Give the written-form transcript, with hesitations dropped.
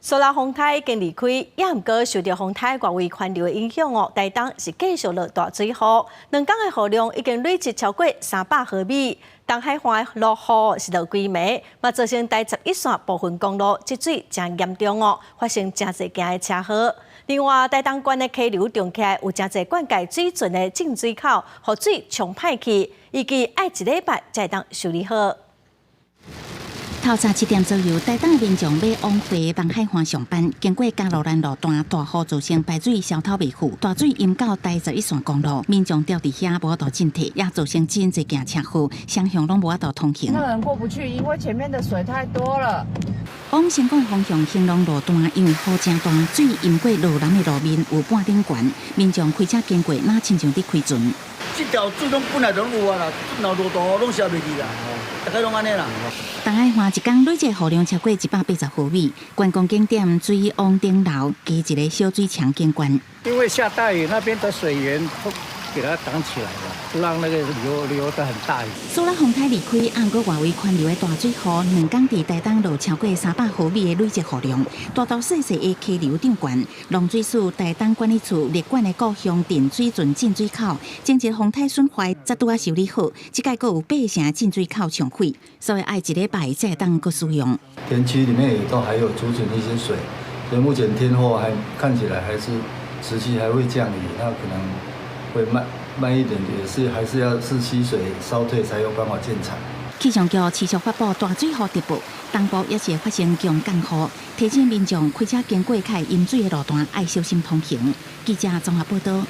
蘇拉風颱已經離開，也毋過受著風颱外圍環流的影響哦，台東是繼續落大水雨，兩工的雨量已經累積超過300毫米。東海岸落雨是落規暝，嘛造成台十一線部分公路積水誠嚴重哦，發生誠濟件的車禍。另外，台東縣的溪流漲起來，有誠濟灌溉水圳的進水口，予水沖歹去，預計愛一禮拜才會當修理好。透早7點左右，台東民眾欲往回望海岸上班，經過嘉路蘭路段，大雨造成排水消敨袂赴，大水淹到台十一線公路，民眾吊佇遐無法度進退，也造成真濟件車禍，雙向攏無法度通行。那人過不去，因為前面的水太多了。往新港方向興隆路段，因為雨誠大，水淹過路南的路面有半頂懸，民眾開車經過，若親像佇開船。這條水攏本來就攏有啊啦，若落大雨攏消袂去啦，大概攏按呢啦。東海岸一工累計雨量超過180毫米，觀光景點水王頂樓加一个小水牆景觀。因為下大雨，那邊的水源都給它擋起來了，不讓那個流流得很大。蘇拉風颱離開，毋過外圍環流的大水雨，兩工佇台東落超過300毫米的累積雨量，大大細細的溪流漲懸。農水署台東管理處列管的各鄉鎮水圳進水口，前日風颱損壞，才拄仔修理好，這擺閣有八成進水口沖毀，所以愛一禮拜才會當閣使用。田區裡面也都還有儲存一些水，所以目前天候還看起來還是持續還會降雨，那可能會慢慢一點，也是還是要是溪水稍退才有辦法建廠。氣象局持續發布大水雨特報，東部也是發生強降雨，提醒民眾開車經過較會淹水的路段，愛小心通行。記者綜合報道。